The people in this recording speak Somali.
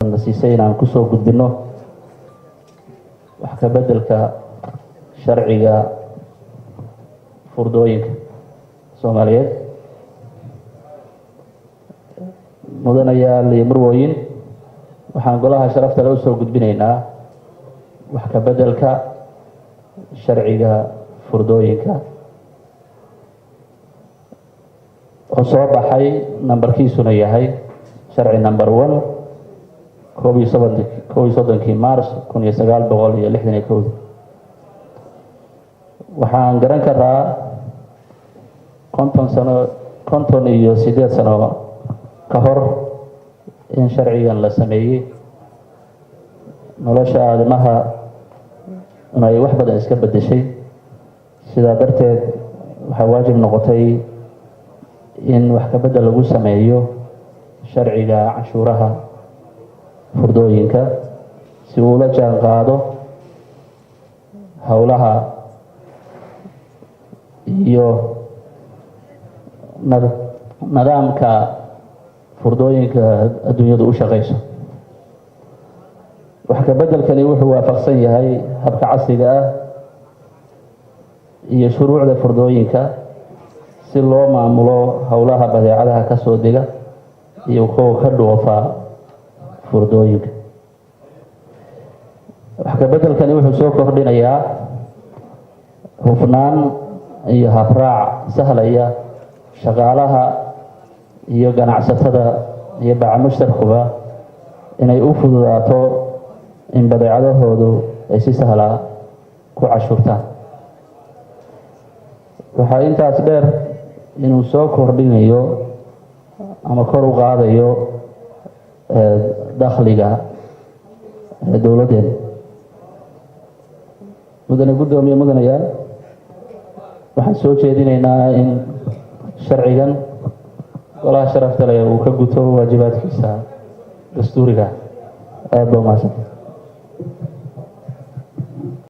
Na siisay inaan kusoo gudbino wax ka beddelka sharciga furdooyinka Soomaaliyeed. Mudanayaal iyo murwooyin, waxaan golaha sharafta le usoo gudbinaynaa wax ka beddelka sharciga furdooyinka oo soo baxay, nambarkiisuna yahay sharci number 1, 31-kii Mars 1961. Waxaan garan karaa 50 sano, 58 sano ka hor in sharcigan la sameeyey, nolosha aadamaha ay wax badan iska beddeshay. Sidaa darteed waxaa waajib noqotay in wax ka beddel lagu sameeyo sharciga canshuuraha furdooyinka si uu ula jaan qaado howlaha iyo nidaamka furdooyinka adduunyadu u shaqeyso. Wax ka beddelkani wuxuu waafaqsan yahay habka casriga ah iyo shuruucda furdooyinka si loo maamulo howlaha badeecadaha ka soo dega iyo kuwa ka dhoofa furdooyinka. Wax ka beddelkani wuxuu soo kordhinayaa hufnaan iyo habraac sahlaya shaqaalaha iyo ganacsatada iyo baaca mushtarkuba inay u fududaato in badeecadahoodu ay si sahla ku cashuurtaan. Waxaa intaas dheer inuu soo kordhinayo ama kor u qaadayo dakhliga dowladdeena. Mudane guddoomiye, mudanayaal, waxaan soo jeedinaynaa in sharcigan golaha sharafta leh uu ka guto waajibaadkiisa dastuuriga. Aad baa umahadsantay.